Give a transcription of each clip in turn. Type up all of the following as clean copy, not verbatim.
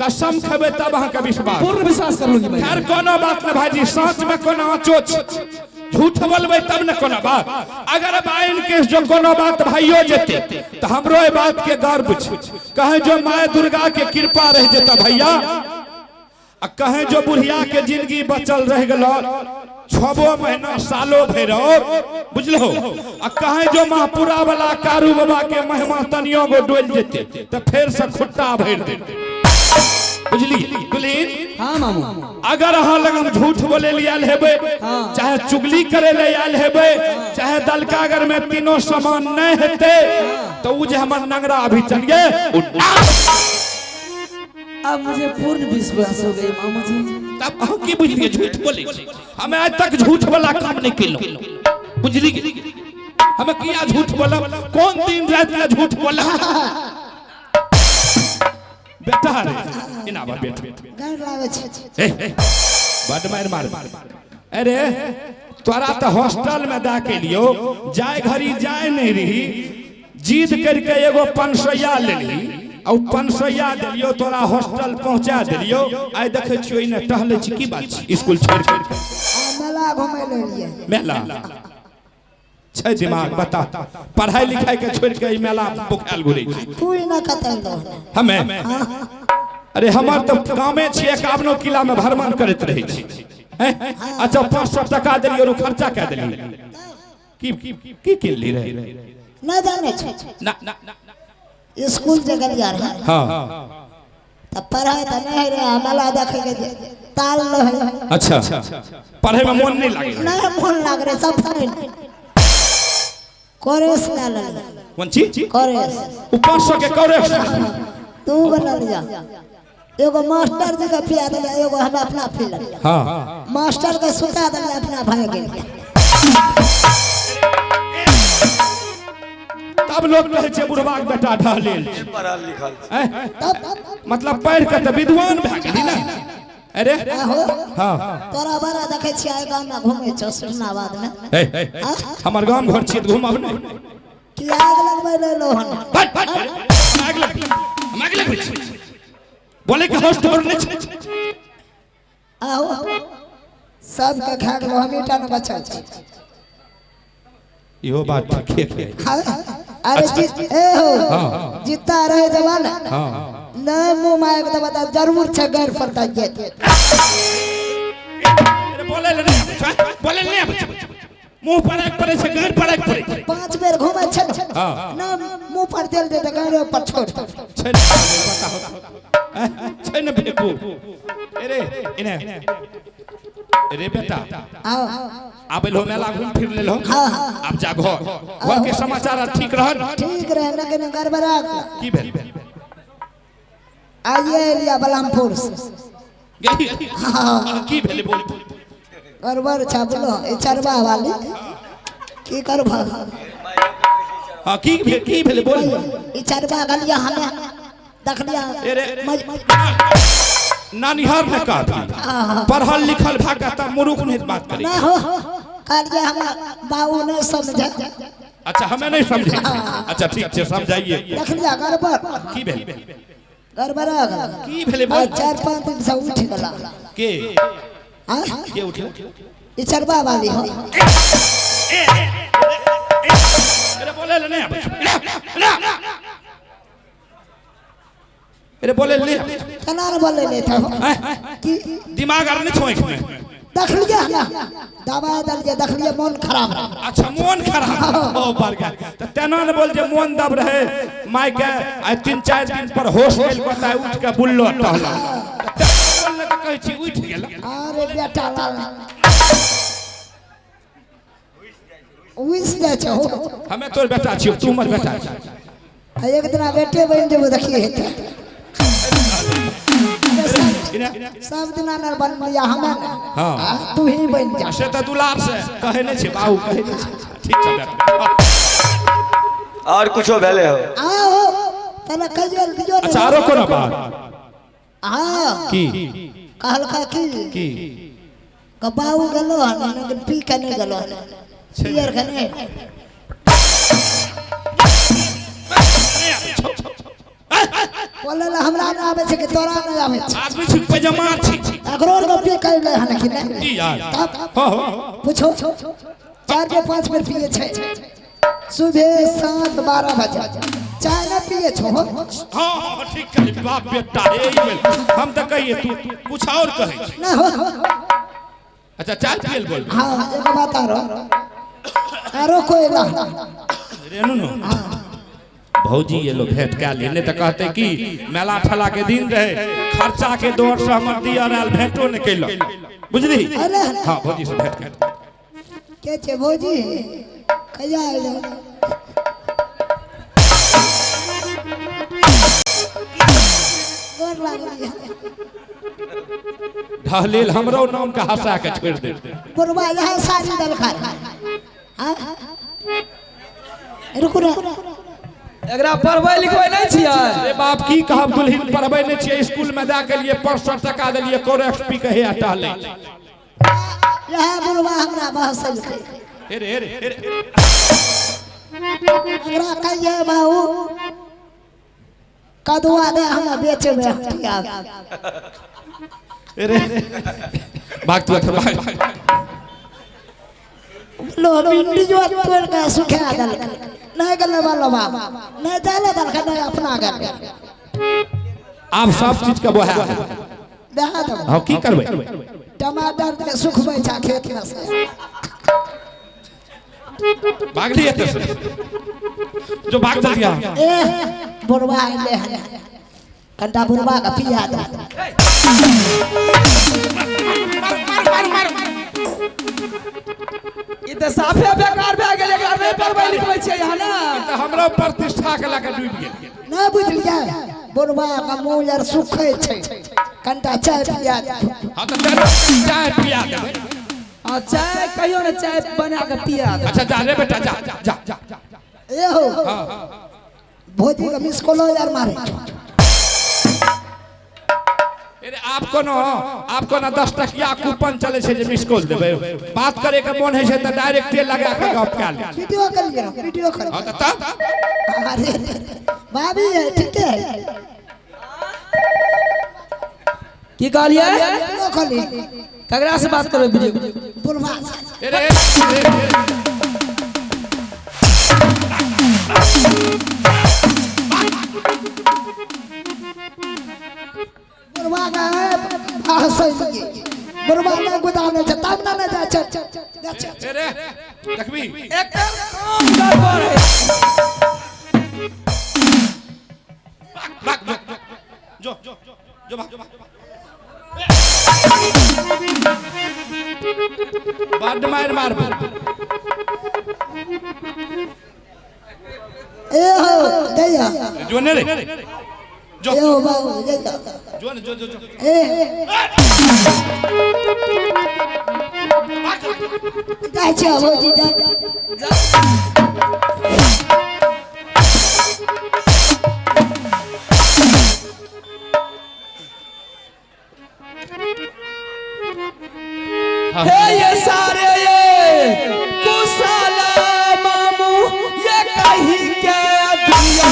कसम खेबै तब अहाँके विश्वास। पूर्ण विश्वास कर लूंगी भाई। खैर कोनो बात न भाईजी, सच में कोनो आँचो छै, झूठ बोलबै तब न कोनो बात। अगर बाइन के जो कोनो बात भाइयो जेते तो हमरो ए बात के गर्व छै। कहे जो माय दुर्गा के कृपा रह जेता भैया, आ कहे जो बुढ़िया के जिंदगी बचल रह गेलो 6 महीना सालो भरि और बुझलो, आ कहे जो महापुरा वाला कारू बाबा के महिमा तनियो गो डोल जेते तो फेर से खुट्टा भरि देते। बुझली दुल्हीन? हाँ मामू। अगर अहाँ लग हम झूठ बोले ले आयल हेबै, चाहे चुगली करे ले आयल हेबै, चाहे दलकागर में तीनों सामान नहीं हेतै, तो उ जे हमर नंगरा अभी चल गए, उ अब मुझे पूर्ण विश्वास हो गई मामू जी। तब अहाँ की बुझलिए झूठ बोले छी? हमें आज तक झूठ वाला काम नहीं केलहुँ, बुझली? हमें किया झूठ बोला? कौन दिन रात में झूठ बोला? बेटा रे, एना बा बेटा। गाड़ लागे छै। ए, बड मार मार। अरे तोरा तो हॉस्टल में दे के लियो, जाय घड़ी जाय नहीं रही, जिद करके एगो 500 लेली आ उ 500 देलियो, तोरा हॉस्टल पहुंचा देलियो। आइ देखै छियो इने टहलै छी, की बात छी स्कूल छोड़ के? आ मेला घुमै ले एलियै। मेला छै दिमाग बता, पढ़ाई लिखाई के छोड़ के ई मेला बोखायल घुरै छै। तू इना कतऽ एलहो हन? हमे? अरे हमर तऽ गामे छियै, एकावनो किला में भ्रमण करैत रहै छी। हैं? अच्छा 500 टका देलियै और उ खर्चा कए देलियै। की की किनली रहे? नहि जानै छी। ना ना। स्कूल जे गेलियै रहे हाँ तऽ पढ़ाइ तऽ नहि होइ रहै, आ मेला देखै के जे ताल रहै। अच्छा पढ़े में मन नहीं लागे? नहि मोन लाग रहै, सब फाइन कोरेस लए लेलियै। कोन चीज? कोरेस। उ 500 के कोरेस? तू गो लऽ लिअ, एगो मास्टर जी के पिया देलियै, एगो हम अपना पी लेलियै। हाँ मास्टर के सुता देलियै, अपना भागि गेलियै। तब लोग कहै छै बुढ़बाक बेटा ढहलेल छै। पढ़ल लिखल छै। हैं? तब मतलब पढ़ि के तऽ विद्वान भए गेली ने। अरे आहो हाँ तोरा बड़ा देखै छियै आइ गाममे घुमै छौ सुरनाबादमे। हे, हमर गाम घर छियै तऽ घुमब नहि? की आग लगबै ले एलौ हन? हट, हट, आगि लगबै, हम आगि लगबै छी। बोले के होश तोहर नहि छै। आहो सबके खा गेलौ, हम ईटा ने बचल छी। इहो बात ठीके है। हाँ, अरे जी ए हो हाँ। जितना रहे जवान हाँ नहीं मुंह मायक दबा त जरूर छै गैर पर त जे। अरे बोले ले नहीं आबै छै, बोले ले नहीं आबै छै। मुंह पर एक पड़े छै, गैर पर एक पड़े छै। 5 बेर घुमै छै ने। हाँ। ना मुंह पर देल दे त गैर पर छोड़ दे। छै ने बताओ। ऐं, छै ने बेवकूफ। अरे इने अरे बेटा आओ आब एलहो मेला घूम फिर लेलहो। हाँ, हाँ। आब जा घर, घर के समाचार आर ठीक रहल? ठीक रहे ना केने गड़बड़ा गेल। की भेल? आइए एलिया बलमपुर से। गेली? हाँ। की भेल बोल? गड़बड़ छा बोलो ए चरवा वाली की करब? हाँ की भेल, की भेल बोल? ई चरवा गलिया हमें देखलिया। अरे नानिहार ने कहती पढ़ल लिखल भागा त मुरुख नहीं बात करी। ना हो कहलिए हम बाबू नहीं समझे। अच्छा हमें नहीं समझे, अच्छा ठीक छै समझाइए। देखलिया गड़बड़। की भेल? गड़बड़ा गेल। की भेलै बोल? 4-5 दिन से उठ गेला। के? हाँ? के उठल? ई चरवा वाली हो। अरे बोले ले नहीं आबै छै। अरे बोले ले। केना ने बोले ले था की दिमाग आर नहीं छो आँखि में? देखलिए ना दवाई देलिए, देखलिए मन खराब रहे। अच्छा मोन खराब ओ पर गया त तेना ने बोल जे मोन दब रहे माय के आइ 3-4 दिन पर होश गेल बताय उठ के बुल्लो टहला बोलने त कहै छी उठ गेल। अरे बेटा लाल उइस जाइ छै हो। हमे तोर बेटा छियौ, तू हमर बेटा छी। आ एक दिना बेटे बनि जेबो देखिए हेतै। सब दिना न बनलिया हमे ने। हाँ। आ, तू ही बनि जा। से त दुलार से कहै नहि छै बाबू, कहै नहि छै। ठीक छै बेटा। और कुछो भेले हो? आओ तने कहियो दियो ने। अच्छा आरो कोनो बात? हाँ। की? कहलका की की बाबू गेलो हन लेकिन पी के नहीं गेलो हन, पियर के नहीं। बोले ला हमरा ना आबै छै कि तोरा नहि आबै छै। आदमी छी पैजामा छी। एकरो आर गप्पे कर ले हन कि नहि? की यार? तब हो हो। पूछो, 4 बेर 5 बेर पिए छै सुबह 7 12 बजे चाय ना पिए छो। हाँ हाँ ठीक कहली बाप बेटा हे ई भेल। हम तऽ कहिए तू कुछ और कहै छी। ना हो। अच्छा चाय पियल बोल। हाँ एगो बात आरो आरो कोई ना रेणु नो भौजी ये लोग भेंट कए लिए, नहीं तऽ कहते कि मेला ठेला के दिन रहे, खर्चा के दौर से हमर दियर आयल भेंटो नहीं कैलक, बुझली? अरे। हाँ भौजी से भेंट कए। के छे भौजी कहिया आयल? गोर लागल। ढहलेल हमरो नाम के हंसा के छोड़ दे। बुढ़वा यहाँ साड़ी दलखा। हाँ रुकू ना। एकरा पढ़बै लिखबै नहि छियै? अरे बाप की कहब, दुल्हिन पढ़बै नहीं छियै, स्कूल में जा के लिए 500 टका देलिए कोरेक्स पी के हे टहले। यहाँ बुढ़वा हमरा बहसल के। हेरे हेरे हेरे। एकरा कहिए बाबू कदुआ दे हम बेचबे हटिया। अरे भाग तू अथर भाग। लो भिंडी जो तोड़ के सुखा देलक, नहीं गले वाला बाप नहीं जाले देलक, नहीं अपना गले। आप सब चीज के बोहा देहा देब। हाँ की करबै? टमाटर के सुखबै छा खेत में से। भाग लिए तो जो भाग चल गया। ए बुढ़वा आइले हन कंटा बुढ़वा के पिया दे। ई तऽ साफे बेकार भए गेल, एकरा नहि पढ़बै लिखबै छियै यहाँ ना। तऽ हमरो प्रतिष्ठा के लऽ के डूबि गेल। नहीं बुझलियै बुढ़वा के मुँह यार सुखै छै, कंटा चाय पिया दे। हाँ तऽ चल चाय पिया देबै। हाँ चाय कहियो ने चाय बना के पिया दे। अच्छा जा रे बेटा जा जा जा। ए हो भौजी के मिस कॉल यार मारे। अरे आप कोनो 10 टकिया कूपन चले छै जे मिस कॉल देबै, बात करे के मन है छै तऽ डायरेक्ट लगा के गप कए ले। वीडियो कॉल करो, वीडियो कॉल। हाँ तऽ तब अरे भाभी है ठीक है। की कहलियै? वीडियो कॉल ककरा से बात करबै वीडियो? बुढ़वा से। अरे बुढ़वा का हंसै बुढ़वा नहि गुदानै छै तब ने नहि जाइ छै। अरे देखबी एकर काम गड़बड़ है। भाग जो जो जो भाग बड मार मार। ए हो दैया जो ने रे जो ए हो बाबू दैया जो ने जो जो जो ए जाइ छै भौजी जा। हे ये सारे ये कुशाला मामू ये कहीं के दिया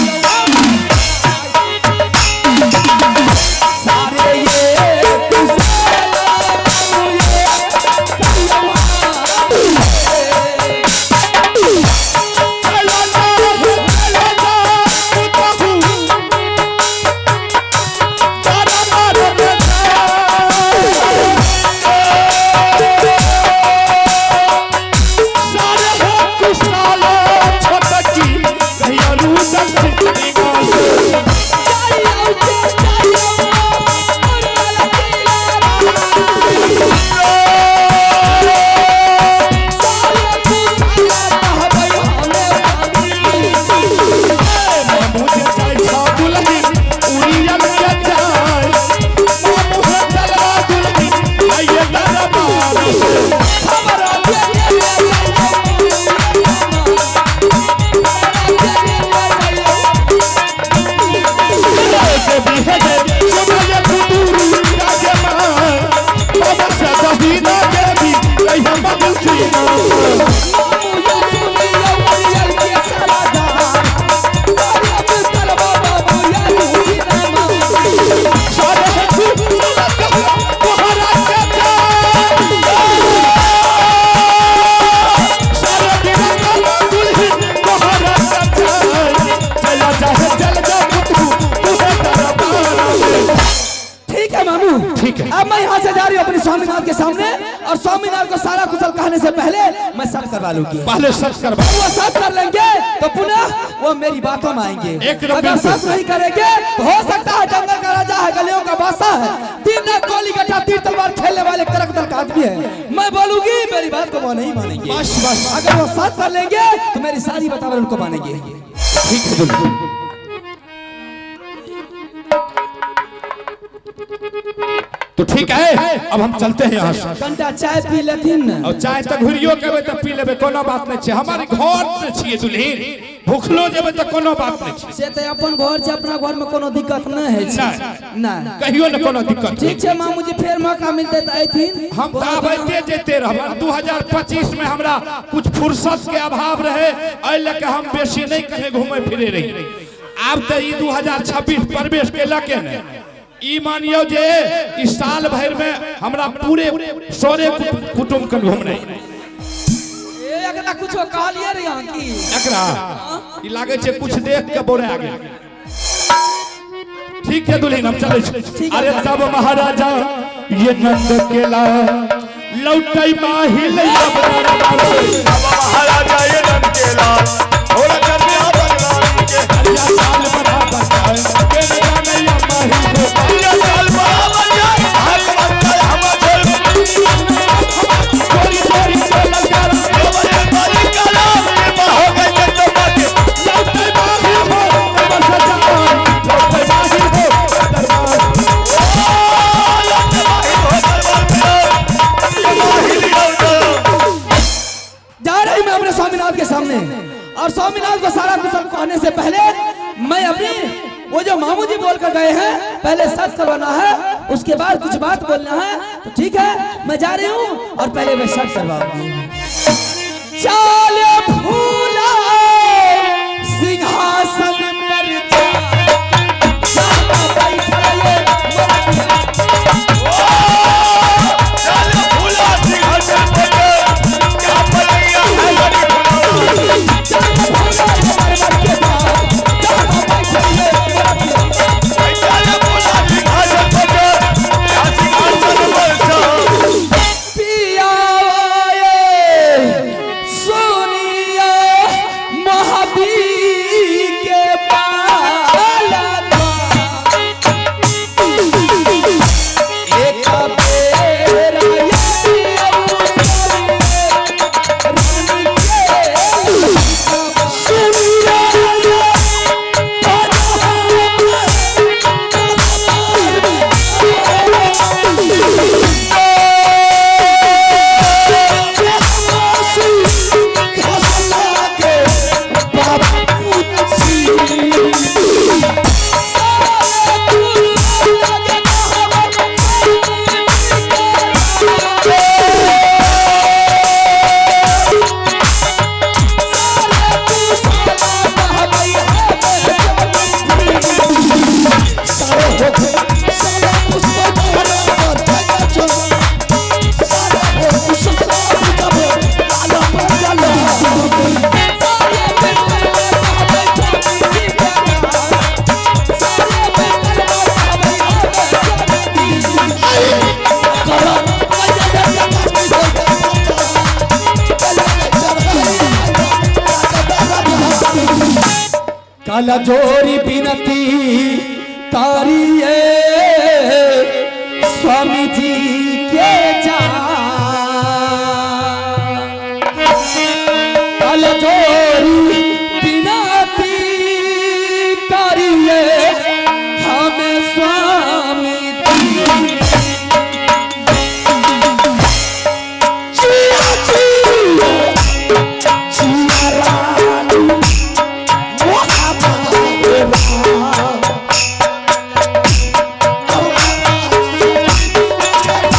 सारे ये कुशाला मामू ये कहीं। ठीक है। अब मैं यहाँ से जा रही हूँ अपने स्वामीनाथ के सामने, और स्वामीनाथ को सारा कुशल कहने से पहले मैं सब करवा लूंगी। पहले सच करवा, वो सब कर लेंगे तो पुनः वो मेरी बातों में आएंगे। एकदम अगर बिल्कुल। सब नहीं करेंगे तो हो सकता है जंगल का राजा है, गलियों का बादशाह है, तीन लाख गोली गट्टा तीर तलवार खेलने वाले करक दल का आदमी है। मैं बोलूंगी, मेरी बात को वो नहीं मानेंगे। बस बस अगर वो साथ कर लेंगे तो मेरी सारी बतावर उनको मानेंगे। ठीक है दुल्हन। तो ठीक है, अब हम चलते हैं यहाँ से। कंटा चाय पी लेथिन न। और चाय तक घुरियो के तो पी लेबे, कोनो बात नहीं छै। हमारे घर में छियै दुल्हीन, भूखलो जेबै तऽ कोनो बात नहीं छै। से तऽ अपन घर छै, अपना घर में कोनो दिक्कत नहीं है छै। नहीं। नहीं। कहियो ने कोनो दिक्कत। ठीक छै मामूजी, फेर मौका मिलते तऽ अयथिन। हम तऽ आबैते जेते रहब। 2025 में हमरा कुछ फुर्सत के अभाव रहे, एहि लऽ के हम बेसी नहीं कहीं घूमे फिरे रही। आब तऽ ई 2026 प्रवेश केलक ने, ई मानियो जे इस साल भरि में हमरा पूरे सोरे कुटुम्ब के घूमने। ए, एकरा कुछो कहलिए रे अहाँ की? एकरा ई लागै छै कुछ देख के बोरे गेल। ठीक है दुल्हन, हम चलै छी। ठीक है। अरे तब महाराजा ये नंद केला लौटै माहिल अब दरबार। महाराजा ये नंद के लाल और कन्या बलराम के। अरिया साल बराबर जाए, के न जानैया माहिल को। ये साल बराबर जाए, हर मंगल हम छोड़। चोरी चोरी बोलल कर। बड़े बड़े कलाम कृपा हो गए चंद्रमा के। लौटै माहिल हो दरबार सजाए, लौटै माहिल हो दरबार। ओ लौटे माहिल हो दरबार में, ये माहिल लौटो। जा रही मैं अपने स्वामीनाथ के सामने, और स्वामीनाथ को सारा कुशल कहने से पहले मैं अपनी वो जो मामू जी बोल कर गए हैं, पहले सत करवाना है, उसके बाद कुछ बात बोलना है। तो ठीक है, मैं जा रही हूँ और पहले मैं सत करवाऊंगी। चाल फूला सिंहासन पर जा, जामा बैठल ये मोरटिया। चल फूला सिंहासन पर क्या पलैया है बड़ी फूला। चाल फूला ये मरमर के बाप, जामा बैठल ये मोरटिया। चल फूला सिंहासन पर क्या सिंहासन पर जा। पिया सुनिया महाबी के बाला एक बेरा ये रानी के सुनिया। काला जोरी बिनती तारिये स्वामी जी के जा, काला जोरी बिनती करिए हमें स्वामी जी। Thank you.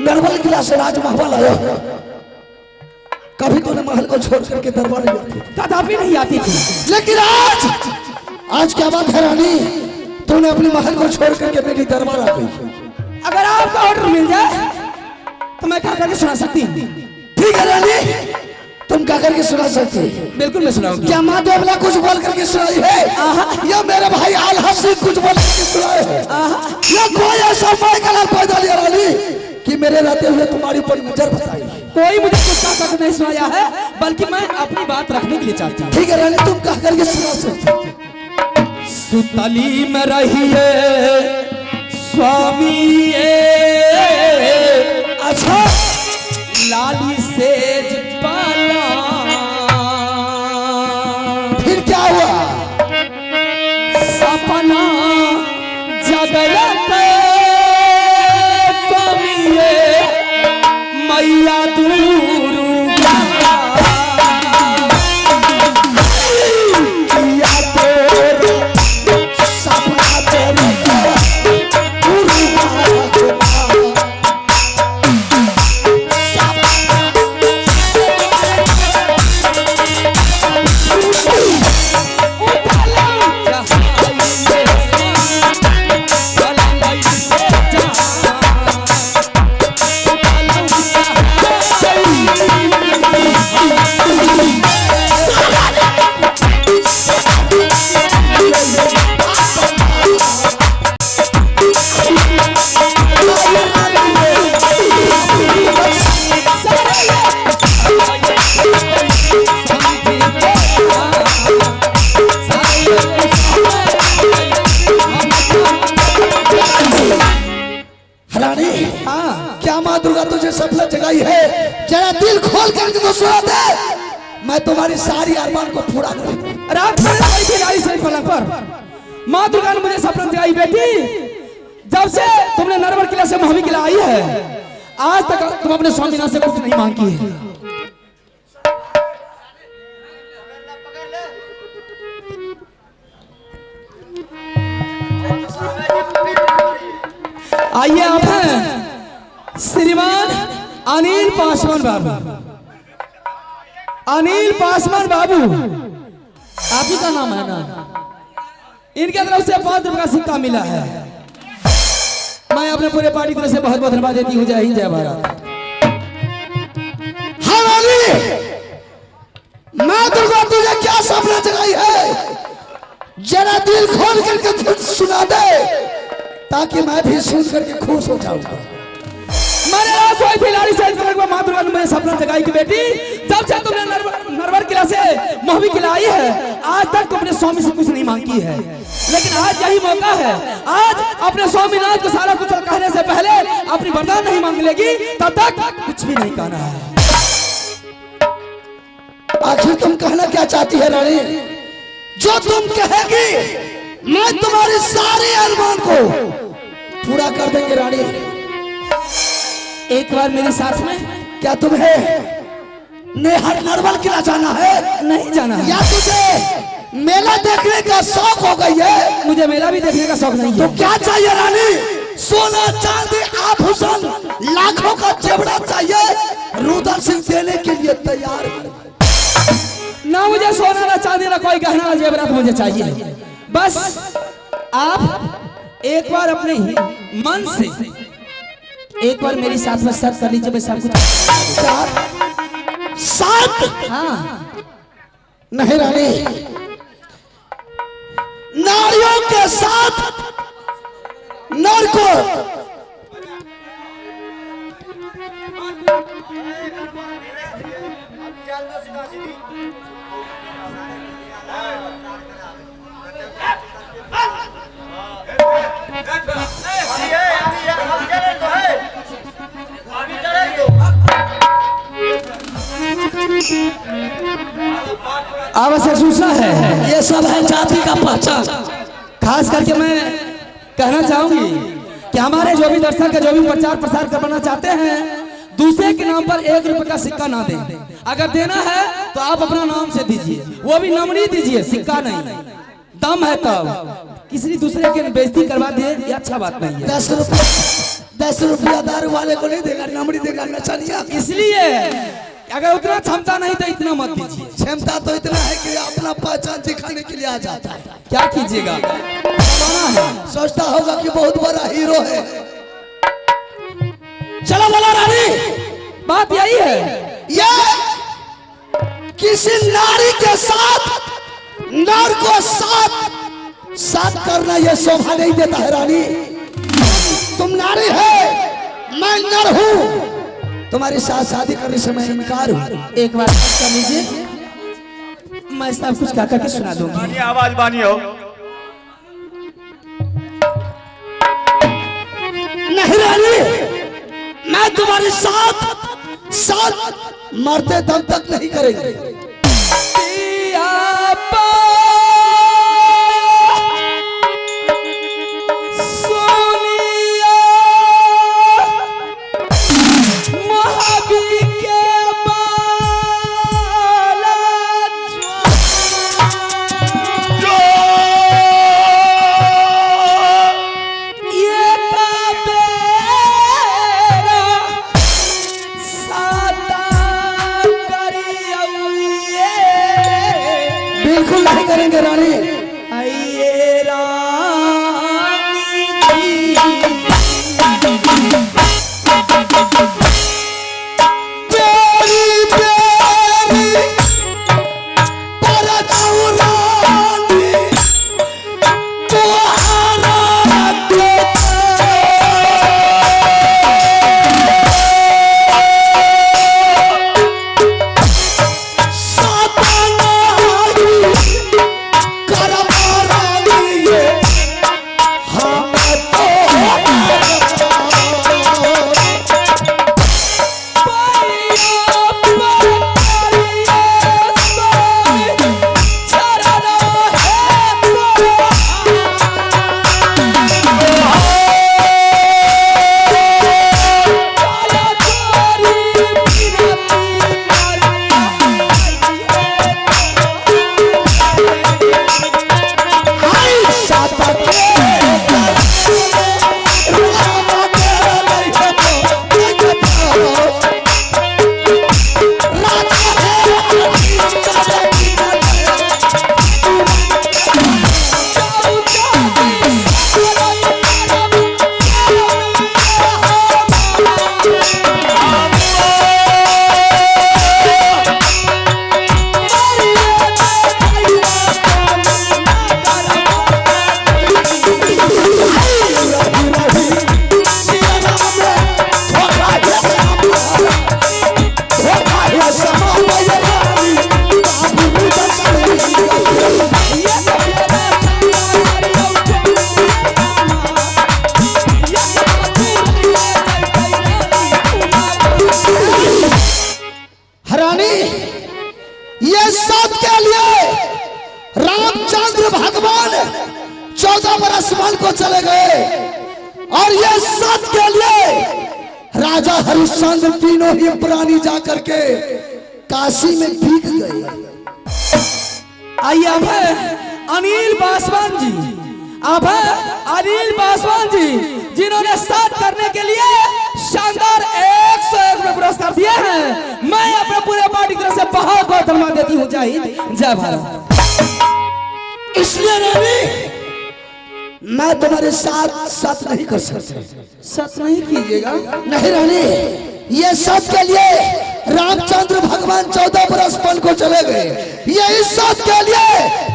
नरवल किला से राजमहल आया हूँ। कभी तूने महल को छोड़ करके दरबार नहीं आती थी। कदापि नहीं आती थी। लेकिन आज आज क्या बात है रानी, तूने अपने महल को छोड़ करके मेरी दरबार आ गई। अगर आपका ऑर्डर मिल जाए तो मैं क्या करके सुना सकती हूँ। ठीक है रानी, तुम क्या करके सुना सकती हो? बिल्कुल मैं सुनाऊंगी। क्या माँ देवला कुछ बोल करके सुनाई है, या मेरे भाई आल्हा सिंह कुछ बोल करके सुनाए है, या कोई ऐसा माई का लाल पैदा लिया रानी कि मेरे रहते हुए तुम्हारी ऊपर नजर बताई? कोई मुझे कुछ कह करके नहीं सुनाया है, बल्कि मैं अपनी बात रखने के लिए चाहती हूँ। ठीक है रानी, तुम कह करके सुना सकती हो। सुतली में रहिए स्वामी अच्छा, लाली सेज पाला। फिर क्या हुआ? सपना जगलत स्वामी मैया दुर्गा। किया तेरा सपना तेरी दुर्गा। रानी, हाँ क्या माँ दुर्गा तुझे सपना जगाई है? जरा दिल खोल करके तो सुना दे, मैं तुम्हारी सारी अरमान को पूरा करूंगा। रात में सोई थी लाली सेज पलंग पर, माँ दुर्गा ने मुझे सपना जगाई, बेटी जब से तुमने नरवर किला से मोहमी किला आई है, आज तक तुम अपने स्वामीनाथ से कुछ नहीं मांगी है। आइए आप हैं श्रीमान अनिल पासवान बाबू। अनिल पासवान बाबू आप ही का नाम है ना? इनके तरफ से 5 रुपये का सिक्का मिला है। मैं अपने पूरे पार्टी की तरफ से बहुत बहुत धन्यवाद देती हूँ। जय हिंद, जय भारत। हाँ रानी, माँ दुर्गा तुझे क्या सपना जगाई है? जरा दिल खोल करके तुझ सुना दे, ताकि मैं भी सुन करके खुश हो जाऊंगा। मैंने रात सोई थी लाली सेज पलंग पर, माँ दुर्गा ने मुझे सपना जगाई कि बेटी जब से तुमने नरवर किला से मोहमी किला आई है, आज तक तुमने स्वामी से कुछ नहीं मांगी है, लेकिन आज यही मौका है। आज अपने स्वामीनाथ को सारा कुछ कहने से पहले अपनी वरदान नहीं मांग लेगी, तब तक कुछ भी नहीं कहना है। आखिर तुम कहना क्या चाहती है रानी? जो तुम कहेगी मैं तुम्हारी सारी अरमान को पूरा कर देंगे रानी। एक बार मेरे साथ में। क्या तुम्हें नेहर नरवल किला जाना है? नहीं जाना है। या तुझे मेला देखने का शौक हो गई है? मुझे मेला भी देखने का शौक नहीं तो है। क्या चाहिए रानी? सोना चांदी आभूषण लाखों का जेवड़ा चाहिए? रुद्र सिंह देने के लिए तैयार है। ना मुझे सोना ना चांदी ना कोई गहना ना जेवरात मुझे चाहिए। बस आप एक बार अपने ही मन से एक बार मेरी साथ में शर्त कर लीजिए, मैं सब कुछ। 4 7 हाँ नहीं रानी, नारियों के साथ नर को आवश्यक सूचना है, ये सब है जाति का पहचान। खास करके मैं कहना चाहूंगी कि हमारे जो भी दर्शक है, जो भी प्रचार प्रसार करवाना चाहते हैं, दूसरे के नाम पर 1 रुपए का सिक्का ना दें। अगर देना है तो आप अपना नाम से दीजिए, वो भी नमनी दीजिए, सिक्का नहीं। दम है तब किसी दूसरे के बेइज्जती करवा दे, ये अच्छा बात नहीं है। 10 रुपए 10 रुपया दारू वाले को नहीं देगा, नमड़ी देगा नचनिया। इसलिए अगर उतना क्षमता नहीं तो इतना मत दीजिए। क्षमता तो इतना है कि अपना पहचान दिखाने के लिए आ जाता है। क्या कीजिएगा, जमाना है। सोचता होगा कि बहुत बड़ा हीरो है। चलो बोला रानी। बात यही है। ये किसी नारी के साथ नर को साथ साथ करना ये शोभा नहीं देता है। रानी, तुम नारी है, मैं नर हूं। तुम्हारे साथ शादी करने से मैं इनकार हूं। एक बार बात कर लीजिए, मैं सब कुछ गा करके सुना दूंगी। बानी आवाज बानी हो। नहीं रानी, मैं तुम्हारे साथ साथ मरते दम तक नहीं करेंगे। पिया सोनिया महाबी के बाला जो ये काबेरा साता करिए। बिल्कुल नहीं करेंगे रानी। आइए रानी जी, बेरी बेरी परचौरानी तुहारा के सतनाई करमारानी हम तो हरानी, ये सब के लिए रामचंद्र भगवान 14 बरस वन को चले गए और ये सब के लिए राजा हरिश्चंद्र तीनों ही प्राणी जाकर के काशी में भीग गए। आइए, आप है अनिल पासवान जी, आप है अनिल पासवान जी, जिन्होंने साथ करने के लिए शानदार 101 रुपए पुरस्कार दिए हैं। मैं अपने पूरे पार्टी की तरफ से बहुत बहुत धन्यवाद देती हूँ। जय हिंद, जय भारत। इसलिए रानी, मैं तुम्हारे साथ साथ नहीं कर सकते। सच नहीं कीजिएगा? नहीं रानी, ये सब के लिए रामचंद्र भगवान 14 बरस वन को चले गए। ये इस सब के लिए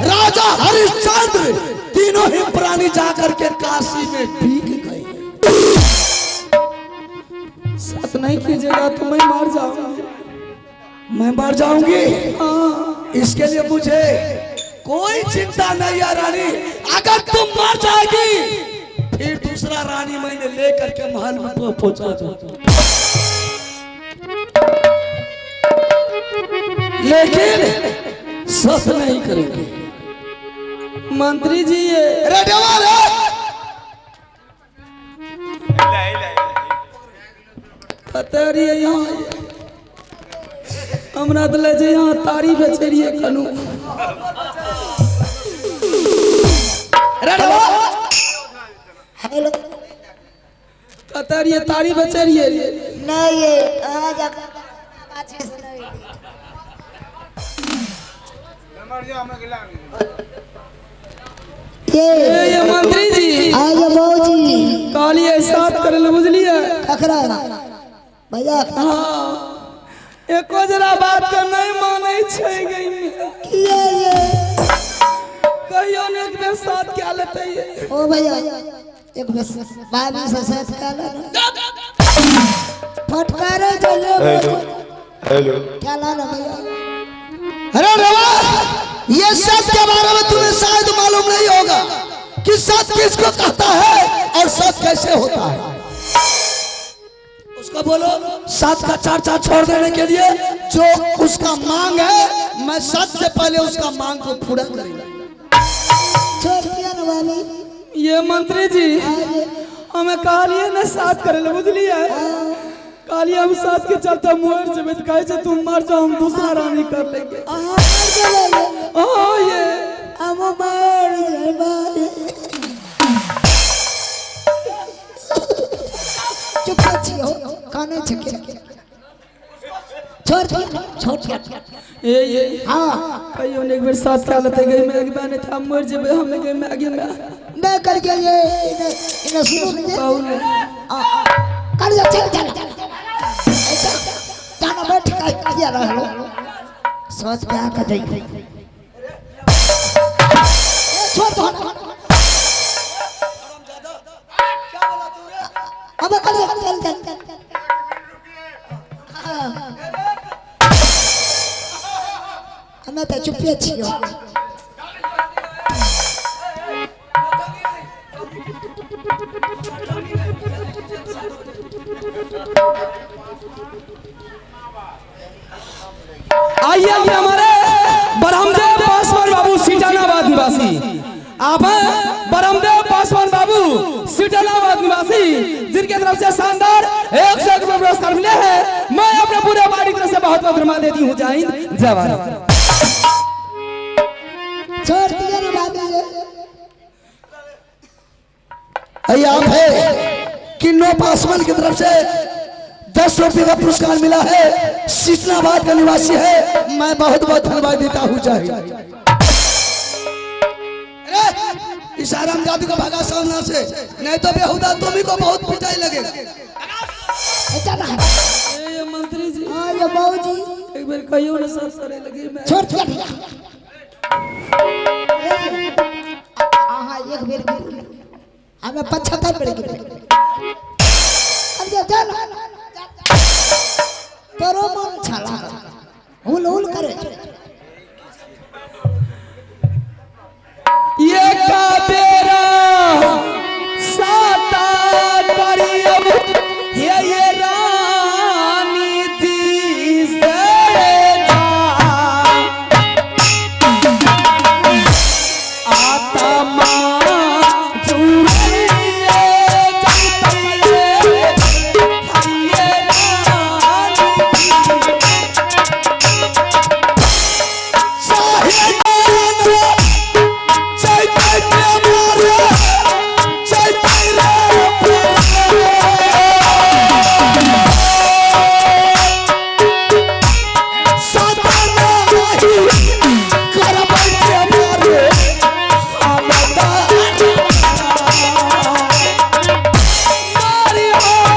राजा हरिश्चंद्र तीनों ही प्राणी जाकर के काशी में भीग गए। सच नहीं कीजिएगा तो मैं मर जाऊंगी। मैं मर जाऊंगी? हाँ। इसके लिए मुझे कोई चिंता नहीं है रानी। अगर तुम मर जाएगी, फिर दूसरा रानी मैंने लेकर के महल में पहुंचा दूं, लेकिन सत नहीं करेंगे। मंत्री जी, ये अरे देवा रे। ले ले। कतऽ रहियै यहाँ? हमरा तऽ लै छै यहाँ तारी बेचै रहियै कनु। अरे देवा। हेलो। कतऽ? कतऽ रहियै तारी बेचै रहियै? नहीं ये आज पाछे से नहीं। ये ए ये मंत्री जी आज बाबूजी कहलियै साथ करे लए, बुझलियै? ककरा भैया? हाँ, एको जरा बात के नहीं मानै छै गई में। किया ये? कहियो ने एक बेर साथ क्या लेतै ये। ओ भैया, एक बेर भाभी से साथ काला ना फटकारे चले। हेलो हेलो, क्या लाना भैया? अरे रवा, ये सत के बारे में तुम्हें शायद मालूम नहीं होगा कि सत किसको कहता है और सत कैसे होता है। उसको बोलो सात का चार चार छोड़ देने के लिए, जो उसका मांग है मैं सत से पहले उसका मांग को पूरा करूंगा। छोड़ दिया ना भाभी। ये मंत्री जी, हमें कहलिए ने साथ करे ले, बुझलिए? कहलिए हम साथ के चलते मर जेबै, तऽ कहै छै तुम मर जाओ, हम दूसरा रानी कर लेंगे। अहाँ मर जेबै? ओ ये हम मर जेबै। चुप छी हो, काने छके? छोड़ दिया, छोड़ दिया। ए ये हाँ। कहियो ने एक बेर साथ क्या लेतै गई में, एक बार नहीं था मर जेबै हम गई में आगे में। नहीं करके ये इन्हें इन्हें सुनो मुझे। कहू ने। कर जा, चल चल जाना, बैठ का किया रहलो सोच क्या कर जाई। ए, छोड़ दो ना। अब कर जा, चल चल। हाँ। हमें तो चुपिए छियो। आइए अभी हमारे ब्रह्मदेव पासवान बाबू, सीटानाबाद निवासी। आप हैं ब्रह्मदेव पासवान बाबू, सीटानाबाद निवासी, जिनके तरफ से शानदार 100 रुपये पुरस्कार मिले हैं। मैं अपने पूरे पार्टी की तरफ से बहुत बहुत धन्यवाद देती हूँ। जय हिंद, जय भारत। छोड़ दिया ना भाभी ये। अरे आप है किन्नो पासवान की तरफ से 10 रुपये का पुरस्कार मिला है, सीतनाबाद का निवासी है। मैं बहुत बहुत धन्यवाद देता हूँ। चाहिए अरे इस आरामजादी को भगा सामना से, नहीं तो बेहुदा तुम्ही को बहुत पिटाई लगे। ए, चल रहा। ए, ये मंत्री जी। हाँ ये बाबूजी। एक बार कहियो ना साथ करे लगी मैं। छोड़ दिया भैया। हाँ, एक बेर गिर, हमें 75 बेर गिर। अब जा चल, तोरो मन छला हुल हुल करे। ये का बेरा साता करियब हे ये रानी जी से जा आत्मा जुड़िए जैतैये हरिये रानी जी। हरि हरि जय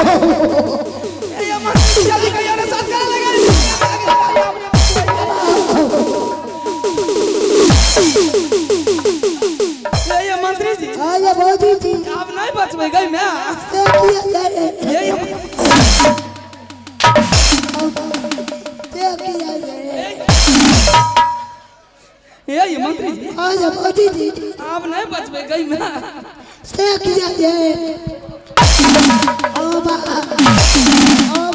अरे ये मंत्री जी। ये मंत्री जी। हाँ ये भौजी जी। आप नहीं बचबे गई मैं। से किया ये। ओ ओ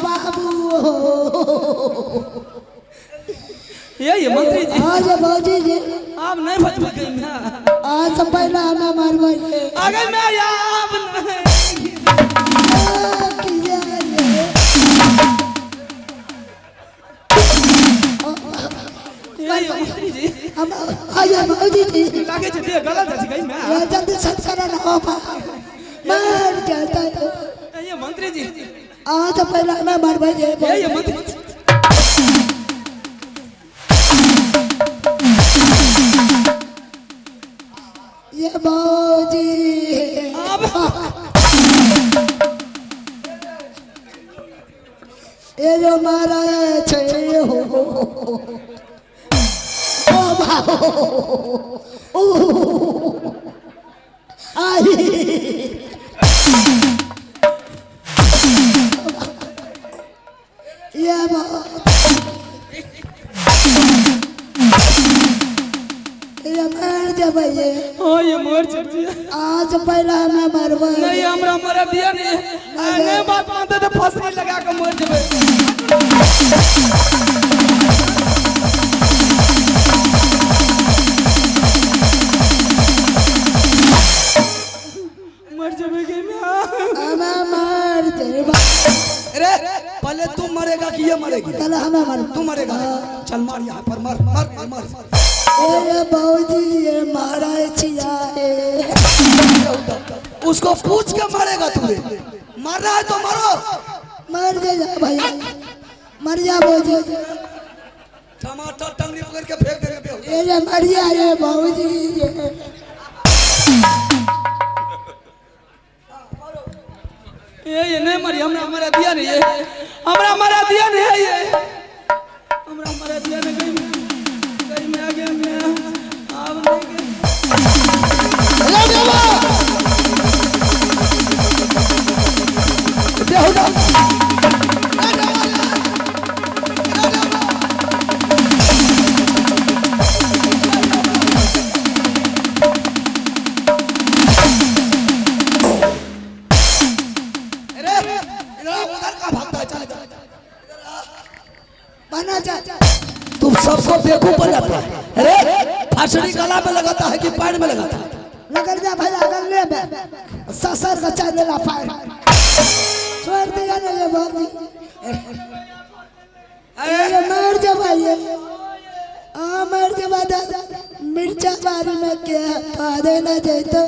बाबू। ये मंत्री जी। हाँ ये भौजी जी। आप नहीं बचबे गई मैं। आज से पहला हमें मारबै। आ गई मैं आप नहीं। किया ये। ये मंत्री जी। हम आया भौजी जी। लागे छै दे गलत छै गई मैं। ये जल्दी सच करा ना ओ बाबू। मर जाता है। ये मंत्री जी। आज से पहला हमें मारबै। ये मंत्री जी। ये भौजी। अब ये जो मारा छे हो। ओ बाबू। ओ आई। ये बाबू। ये मर जबै ये। ओ ये मर जबै। आज पहला हमें मरबै। नहीं हमरा मरे दिया नहीं। नहीं बात मानते तो फांसी लगा के मर जबै। मर जबै के मैं। हमें मर जबै। अरे पहले तू मरेगा कि ये मरेगी? पहले हमें मर। तू मरेगा। चल मार यहाँ पर मर मर मर। ए बाबूजी ये मारा छिया है। उसको पूछ के मारेगा तूने। मार रहा है तो मारो। मर जा भैया मर जा बाबूजी। टमाटर टंगड़ी पकड़ के फेंक देंगे बेहुदा। ये मर जा ये बाबूजी ये। ये नहीं मरी हमरा मरा दिया नहीं ये। हमरा मरा दिया नहीं है ये। हमरा मरा दिया नहीं गई गई मैं आ गया मैं अब नहीं गई। बेहुदा। अरे इधर उधर का भागता है चल चल बना जा। तुम सबको बेवकूफ बनाता है। अरे फांसड़ी गला में लगाता है कि पैर में लगाता है? लगल जा भैया गले में ससर का चलेला पैर छोड़ दिया ना ये बाबूजी। अरे मर जा भाई आ मर जा दादा मिर्चा बारी में क्या पा देना जाता।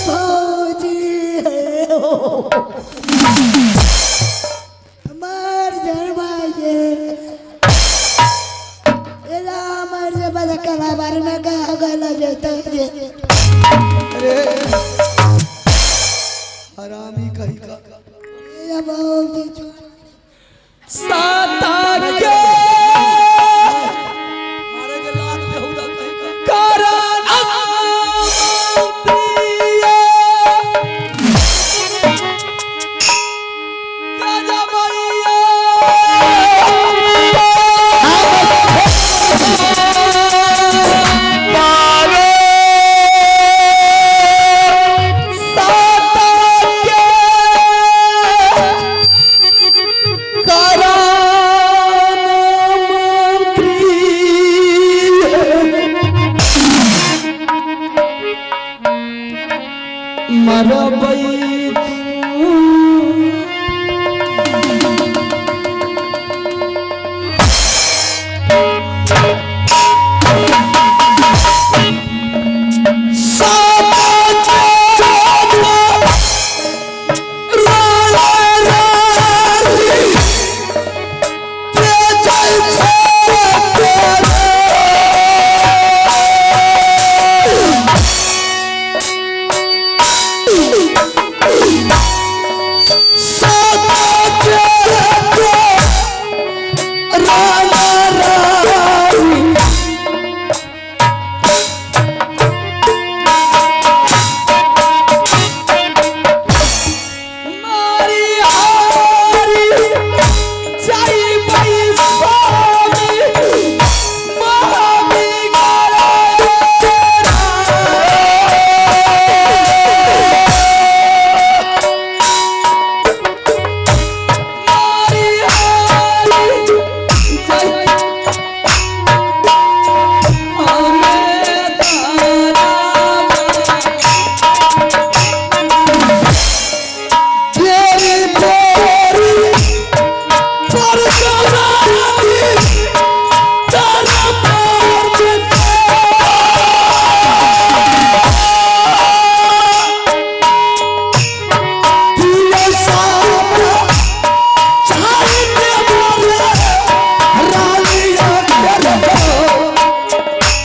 भौजी मर जा ये मर जा कला बारी में क्या गला जाता। अरे हरामी कहीं का। ये बाबूजी साता के